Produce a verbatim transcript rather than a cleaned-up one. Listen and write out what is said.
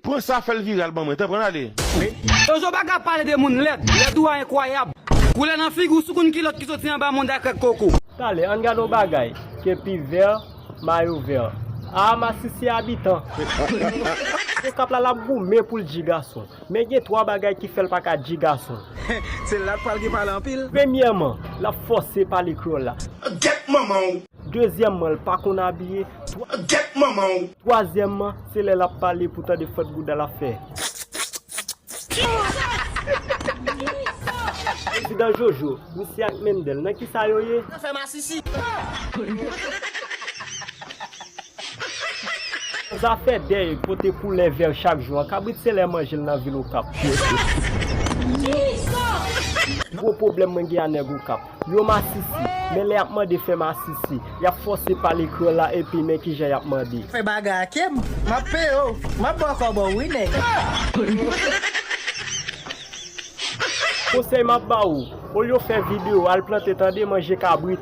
Pran sa, fè l viral ban mwen, tanpri, ale. Jojo pa ka pale de moun lèd. Lèd ou a enkwayab. Koulè nan figi w, sou konn kilòt ki soti anba mond ak règ koko. Talè, ann gade yon bagay ke pi vè, mayo vè. A, masisi abitan. Okap la, l ap goumen pou l di gason. Men gen twa bagay ki fè l pa ka di gason. Se la l pral gen pale anpil. Premyèman, l ap fòse pale kreyòl la. Gèt manman w. Dezyèmman, l pa konn abiye. Gèt manman w. Twazyèmman, se lè l ap pale pou tande fòt bouda l ap fè. Prezidan Jojo, misye ak Mendel, nan kisa yo ye? Fè masisi. Zafè dèy pote koulè vè chak jou an, kabrit se lè manje l nan vil Okap. Gwo pwoblèm mwen gen a nèg Okap. Yo masisi, men lè y ap mande fè masisi, y ap fòse pale kreyòl la epi men kijan y ap mande. Fè bagay ake m, m ap peye w, m ap ba w kòbò w wi nèg. Konsèy m ap ba ou, olye w fè videyo, al plante tande manje kabrit.